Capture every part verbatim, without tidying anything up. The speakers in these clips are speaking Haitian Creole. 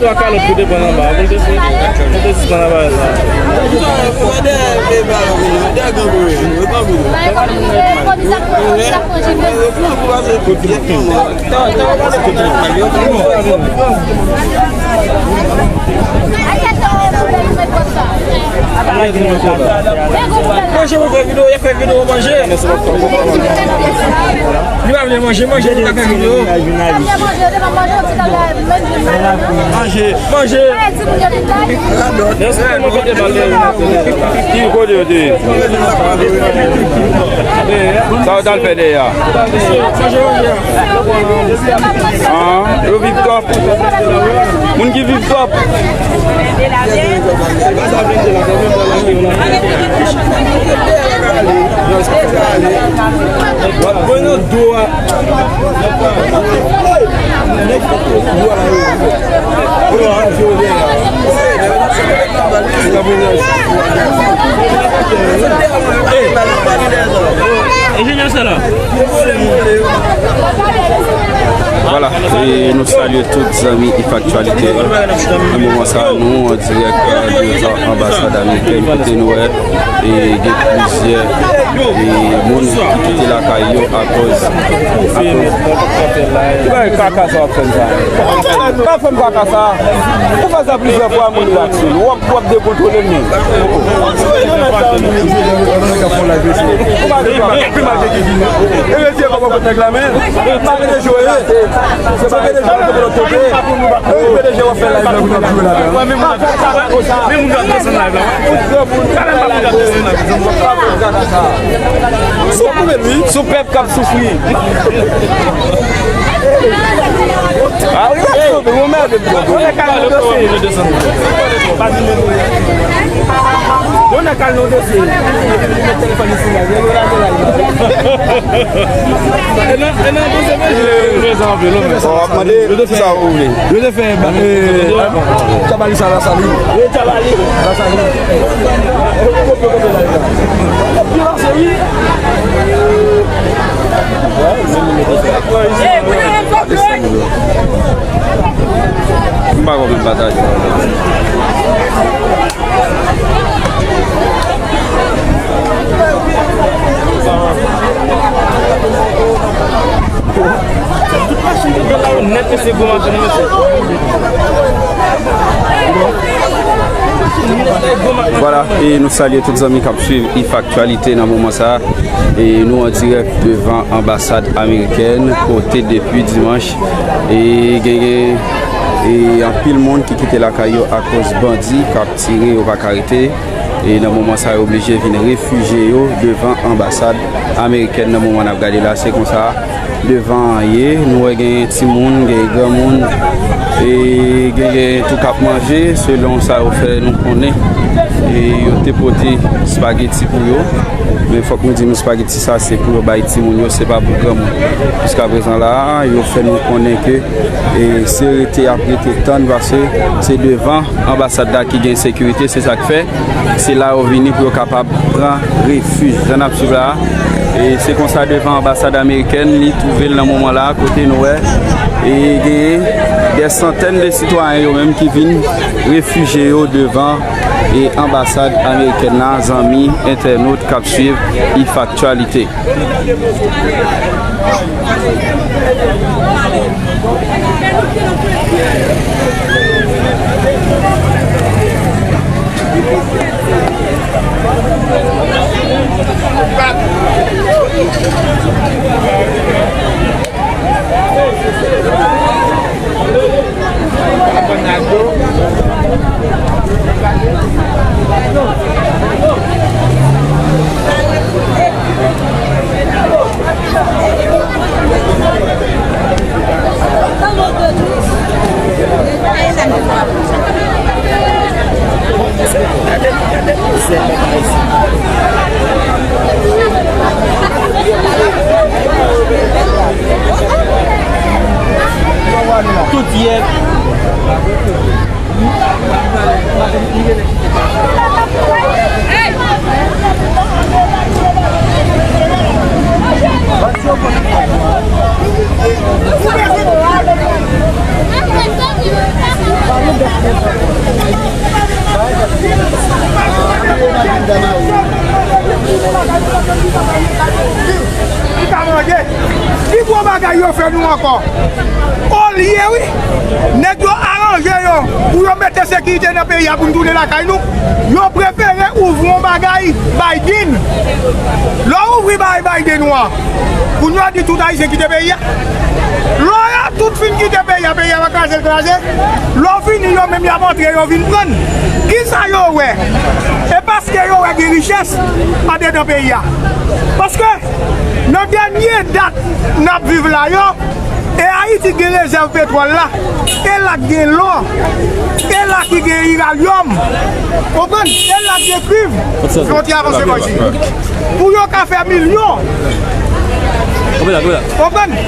Kalòt pou te pran anba, pou te, pou te sispann anba sa. Manje, mwen fè videyo, y ap fè videyo manje. Li pa vle manje, manje, li ka fè videyo. Manje. Manje. Ki kote yo te ye? Sa yo t al fè dèyè a? An, yo viv twòp. Moun ki viv twòp. W ap pran nan do a. Vwala, e nou salye tout zanmi If Aktyalite yo. Nan moman sa, nou an dirèk, euh, devan anbasad amerikèn kote nou wè e gen plizyè, e, moun ki kite lakay yo akoz, akoz. Ki bagay kaka sa w ap fè m sa? Pa fè m kaka sa. Ou fè sa plizyè fwa, moun rilakse. W ap, w ap dekontwole m menm. Ou pa gen dwa. E retire kòb nan nèg la men. Pa vin jwe. Se pa vin jwe, se pou lòt kote. P D G w ap fè live la pou n ap jwe ladan. Sou koupe l wi, sou pèp k ap soufri. A wi, l ap soufri, yon mèd. Yo nan kal nou dosye. Yo nan kal nou dosye. E nan, e nan dosye. Bon, w ap mande kisa ou vle. Yo te fè, e, Tabali sa, Lasalin. Wi, Tabali. Lasalin. Kopye, kopye, Lasalin. M pa konprann batay. Tout machin ki gen la yo nèt, mesye, gwo machin, mesye. Vwala, e nou salye tout zanmi k ap swiv If Aktyalite nan moman sa a. E nou an dirèk devan anbasad amerikèn, kote depi dimanch, e genyen, e anpil moun ki kite lakay yo akoz bandi k ap tire, yo pa ka rete. E nan moman sa, yo oblije vin refijye yo devan anbasad amerikèn. Nan moman n ap gade la, se konsa, devan an ye, nou wè genyen timoun, genyen granmoun, e genyen tou k ap manje, selon sa yo fè nou konnen. E yo te pote espageti pou yo, men fòk nou di nou espageti sa se pou yo bay timoun yo, se pa pou granmoun. Jiskaprezan la, yo fè nou konnen ke, e, se rete y ap rete tann, paske se devan anbasad la ki gen sekirite, se sa k fè se la yo vini pou yo kapab pran refij. Jan n ap swiv la, e se konsa devan anbasad amerikèn, li twouve l nan moman la, kote nou wè, e genyen dè santèn de sitwayen yo menm ki vin refijye yo devan, e anbasad amerikèn la, zanmi entènot k ap swiv If Aktyalite. Tout yè. Yo fè nou ankò. Olye, wi, nèg yo aranje yo pou yo mete sekirite nan peyi a pou n tounen lakay nou, yo prefere ouvri yon bagay Biden. Lè w ouvri bagay Biden ou an, kounye a di tout Ayisyen kite peyi a. Lè yo tout fin kite peyi a, peyi a va kraze l kraze. Lè w fini, yo menm y ap antre, yo vin pran n. Kisa yo wè? E paske yo wè gen richès andedan peyi a. Paske nan dènye dat n ap viv la yo, e Ayiti gen rezèv petwòl la, e la k gen lò, e la ki gen iralyòm, konprann? E la k gen kuiv. Yon ti avanse, Bòjis. Pou yo ka fè milyon. Konprann?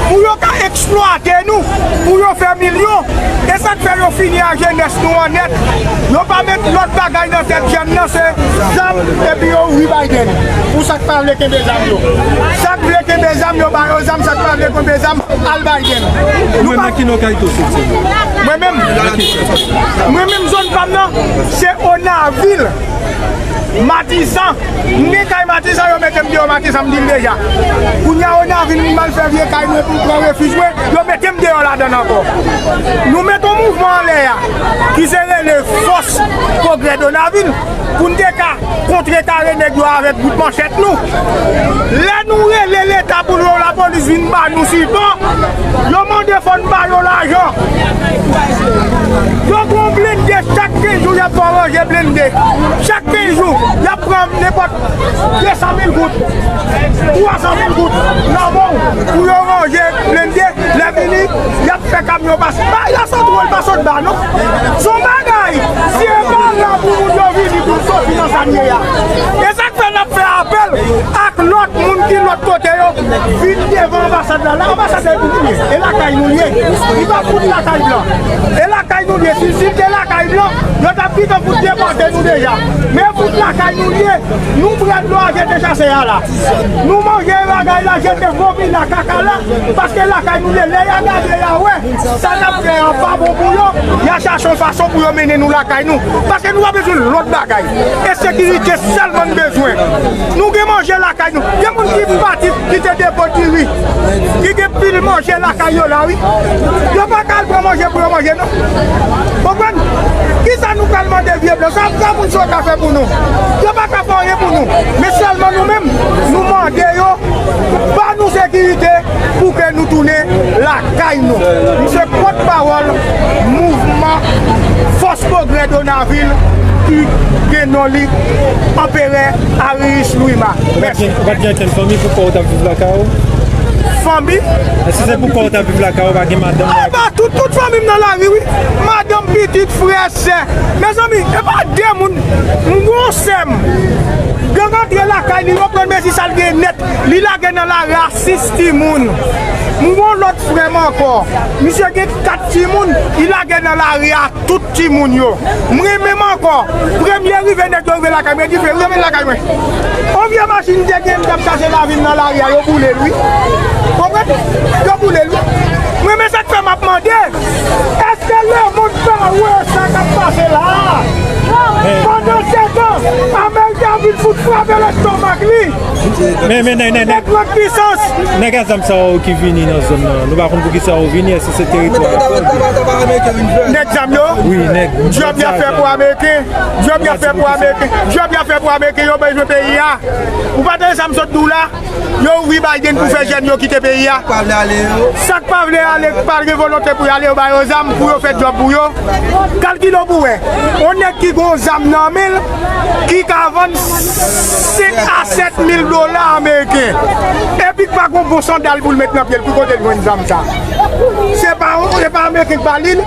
Pou yo ka eksplwate nou, pou yo fè milyon. E sa k fè yo fini a jenès nou an nèt. Yo pa met lòt bagay nan tèt jèn nan, se zam, epi yo ouvri Biden. Pou sa k pa vle kenbe zam yo. Sa k vle kenbe zam yo, ba yo zam, sa k pa vle kenbe zam, al Biden. Nou pa... Mwen menm, mwen menm zòn pa m nan, se Onavil. Matizan, m gen kay Matizan, yo mete m deyò Matizan, m di l deja. Kounye a, Onavil, m al fè vye kay mwen pou m pran refij mwen, yo mete m deyò ladan l ankò. Nou mete yon mouvman anlè a, ki se rele Fòs Pwogrè Donavil, pou n te ka kontrekare nèg yo avèk bout manchèt nou. Lè nou rele Leta pou l, lapolis vin ba nou sipò, yo mande fò n ba yo lajan. Yo gen yon blende, chak kenz jou y ap fè w ranje blende. Chak kenz jou, y ap pran nenpòt de san mil goud, twa san mil goud nan men w pou yo ranje blende. Lè vini, y ap fè kamyon pase. Bagay la san twò, l pa sot ba, non. Se yon bagay, si e pa la pou moun yo vini pou n soti nan sa n ye a. E sa k fè n ap fè apèl ak lòt moun ki lòt kote yo, vin devan anbasad la. La, anbasad la, e pou nou ye. E lakay nou l ye. Li pa fout lakay blan. E lakay nou l ye. Si, si l te lakay blan, yo t ap gentan fout depòte nou deja. Men fout lakay nou l ye. Nou pran dlo a jete chase a la. Nou manje bagay la, jete vomi la, kaka la, paske lakay nou l ye. Lè y a gade, y a wè sa n ap fè an pa bon pou yo, y a chache yon fason pou yo mennen nou lakay nou. Paske nou pa bezwen lòt bagay. E sekirite sèlman n bezwen. Nou gen manje lakay nou. Gen moun ki pati kite depo diri. Ki gen pil manje lakay yo la, wi. Yo pa ka al pran manje pou yo manje, non. Konprann? Kisa nou pral mande vye blan? Sa, sa moun sa yo ka fè pou nou? Yo pa ka fè anyen pou nou. Men sèlman nou menm, nou mande yo ba nou sekirite pou ke nou tounen lakay nou. M se pòtpawòl mouvman Fòs Pwogrè Donavil ki gen non li Anperè Arius Louima. Ou pa t gen, ou pa t gen okenn fanmi pou kò w t ap viv lakay ou? Fanmi? Èske se pou kò w t ap viv lakay ou, pa gen madanm? Aba, tout, tout fanmi m nan lari, wi. Madanm, pitit, frè, sè. Mezanmi, e pa de moun. M gon sè m. Gang antre lakay li, yo pran mezi sa l gen nèt. Li lage nan lari a sis timoun. M gon lòt frè m ankò. Misye gen kat timoun, li lage nan lari a tout timoun yo. M renmen m ankò. Premye rive nèg yo rive lakay mwen, di frè, renmen lakay mwen. On vye machin te gen, m t ap chache lavi m nan lari a, yo boule l, wi. Konprann? Yo boule l, wi. M renmen sa k fè m ap mande, èske lemonn pa wè sa k ap pase la a? Pandan setan, Amerik ap vin fout frape lestomak li. Men, men, nèg, nèg, nèg, nèg a zam sa yo ki vini nan zòn nan, nou pa konn poukisa yo vini, èske se teritwa yo? Nèg zam yo? Wi, nèg. Djòb y ap fè pou Ameriken, djòb y ap fè pou Ameriken, djòb y ap fè pou Ameriken, yo bezwen peyi a. Ou pa tande sa m sot di w la? Yo ouvri Biden pou fè jèn yo kite peyi a. Sa k pa vle ale, pa gen volonte pou y ale, yo ba yo zam pou yo fè djòb pou yo. Kalkile w pou wè. On nèg ki gon zam nan men l, ki ka vann senk a sèt mil dola ameriken. Epi k pa gon bon sandal pou l met nan pye l, ki kote l jwenn zam sa? Se pa, se pa ameriken k ba li l?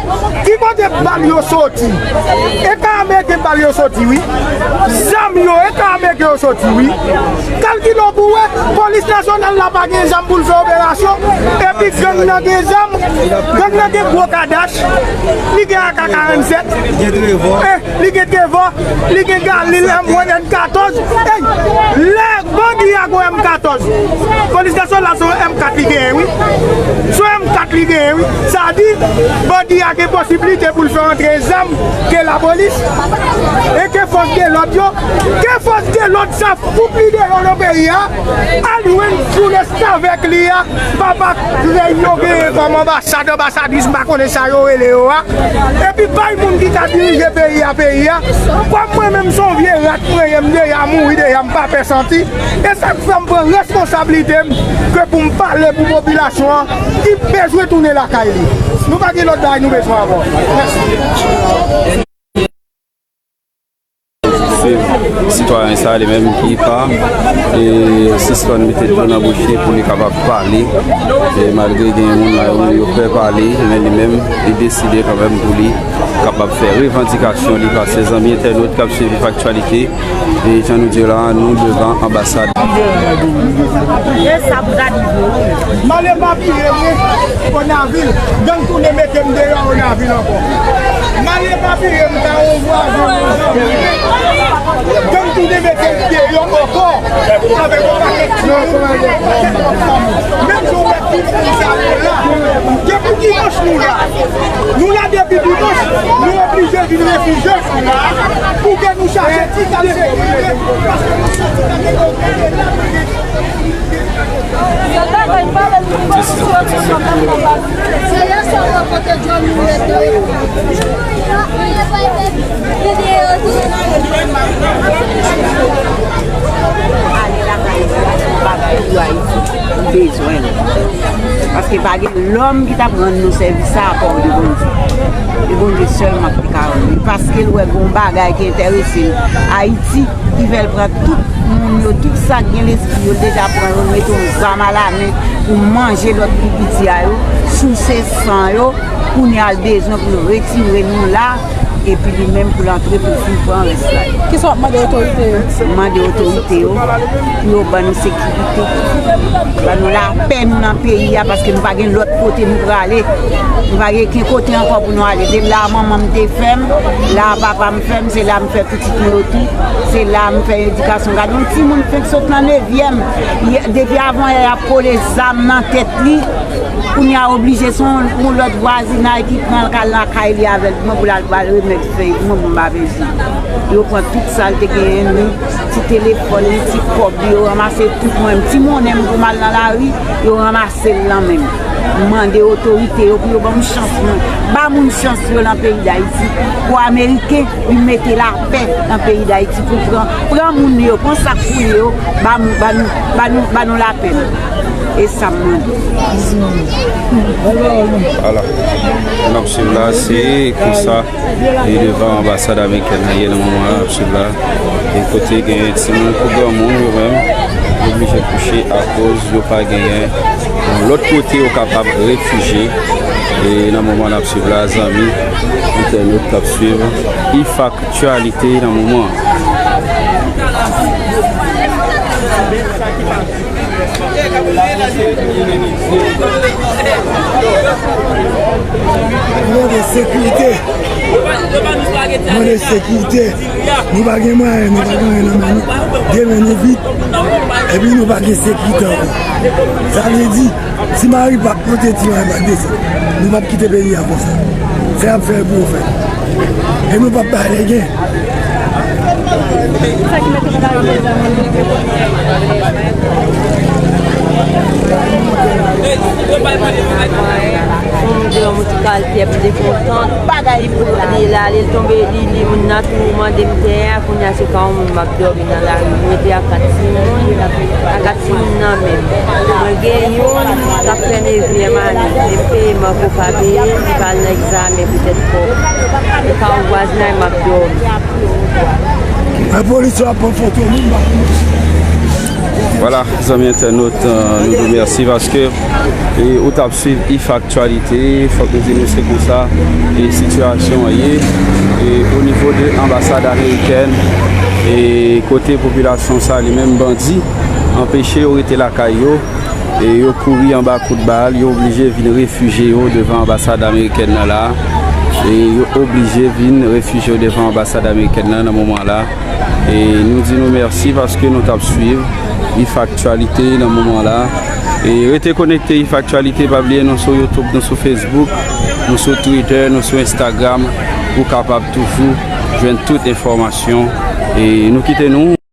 Ki kote bal yo soti? E ka ameriken bal yo soti, wi. Zam yo, e ka ameriken yo soti, wi. Kalkile w pou wè, polis nasyonal la pa gen zam pou l fè operasyon, epi gang nan gen zam, gang nan gen gwo kadach, li gen A K karannsenk, eh, li gen Trevor, li gen Galil M wan N katòz, ey, lè bandi a gon M katòz, polis nasyonal se yon M kat li genyen, wi. Se yon M kat li genyen, wi. Sa di, bandi a gen posiblite pou l fè antre zam ke lapolis e ke fòs de lòd yo, ke fòs de lòd sa fout li deyò nan peyi a, al jwenn sou restavèk li a, papa Krèy yo genyen kòm anbasad, anbasadris, m pa konnen sa yo rele yo a. Epi bay moun ki ka dirije peyi a, peyi a. Kòm mwen menm se yon vye rat mwen ye, m deja mouri deja, m pa pè santi. E sa k fè m pran responsablite m ke pou m pale pou popilasyon an ki bezwen tounen lakay li. Nou pa gen lòt bagay nou bezwen ankò. Mèsi. Se sitwayen sa li menm ki pa e sispann mete dlo nan bouch li pou li kapab pale. E malgre gen moun la yo, yo pè pale, men li menm, li deside kanmenm pou li kapab fè revandikasyon li, paske zanmi entènot k ap swiv Aktyalite, e jan nou di la, nou devan anbasad. E sa pou ta di vre. M ale papye m, wi. Onavil, gang tounen mete m deyò Onavil ankò. M ale papye m, ta yon vwazen, yon zanmi. Gang tounen mete m deyò ankò. Avèk yon pakèt ti moun, pakèt lòt fanmi. Menm jan w wè ti moun sa yo la, depi dimanch nou la. Nou la depi dimanch, nou oblije vin refijye sou la pou ke nou chache ti kal sekirite. Sèyè sa w kote John nou rete. Ale lakay ou, bagay pou Ayiti, ou bezwen l. Paske pa gen lòm ki t ap rann nou sèvis sa apa w de Bondye. E Bondye sèlman ki te ka rann li. Paske l wè gen yon bagay ki enterese l. Ayiti, ki fè l pran tout moun yo, tout sa k gen lespri yo, l deja pran yo, l mete yon zam alamen pou manje lòt pi piti a yo, souse san yo, kounye a l bezwen pou l retire nou la, epi li menm pou l antre pou l fin pran rès la. Kisa w ap mande otorite yo? M mande otorite yo pou yo ban nou sekirite, ban nou lapè nou nan peyi a, paske nou pa gen lòt kote nou prale. Nou pa gen okenn kote ankò pou nou ale. Se la manman m te fè m, la papa m fè m, se la m fè pitit mwen yo tou. Se la m fè edikasyon. Gade yon timoun fenk sot nan nevyèm. Depi avan yè y ap kole zam nan tèt li. Kounye a oblije se yon, yon lòt vwazinay ki pran l k al lakay li avè l pou l al, pou l al remèt fèy pou mwen pou m pa pèdi. Yo pran tout sa l te genyen, ni ti telefòn, ni ti kòb li, yo ranmase tout mwen. Ti monnen m pou m al nan lari, yo ranmase l nan men m. M mande otorite yo pou yo ban m chans mwen. Ba moun chans yo nan peyi Dayiti. Pou Ameriken, li mete lapè nan peyi Dayiti pou pran, pran moun yo, pran sa k pou yo, ba nou, ba nou, ba nou, ba nou lapè nou. E sa m mande. Ala, n ap swiv la, se konsa. E devan anbasad amerikèn nan ye nan moman an, ap swiv la. E kote genyen timoun kou granmoun yo menm, yo oblije kouche akoz yo pa genyen yon lòt kote yo kapab refijye. E nan moman n ap swiv la, zanmi entènot k ap swiv Ifaktyalite nan moman an. Mande sekirite. Mande sekirite. Nou pa gen mwayen, nou pa gen anyen nan men nou. Demen nou vid. Epi nou pa gen sekirite ankò. Sa vle di, si mari pa pote ti mari pa desann, nou p ap kite peyi a konsa. Fè y ap fè pou yo fè. E nou p ap bay legen. Yon moun ki kalite ap dekontan, li pou li l ale, l tonbe, li, li moun nan tou mande m tè a, kounye a se ka yon moun m ap dòmi nan lari, m rete ak kat timoun, ak kat timoun nan men m. Mwen gen youn k ap fè nevyèm ane, men m peye manko pa peye, li pa al nan egzamen poutèt kòb. E ka yon vwazinay m ap dòmi. Mwen polis yo ap pran foto moun pa. Vwala, zanmi entènot, euh, nou di w mèsi paske, e, ou t ap swiv Ifaktyalite, fòk nou di nou se konsa, e, sitiyasyon an ye, e, o nivo de anbasad amerikèn, e, kote popilasyon sa li menm bandi anpeche yo rete lakay yo, e, yo kouri anba kout bal, yo oblije vin refijye yo devan anbasad amerikèn nan la, e, yo oblije vin refijye yo devan anbasad amerikèn nan nan moman la. E nou di nou mèsi paske nou t ap swiv Ifaktyalite nan moman la. E rete konekte Ifaktyalite, pa bliye nou sou YouTube, nou sou Facebook, nou sou Twitter, nou sou Instagram, pou kapab toujou jwenn tout enfòmasyon. E nou kite nou.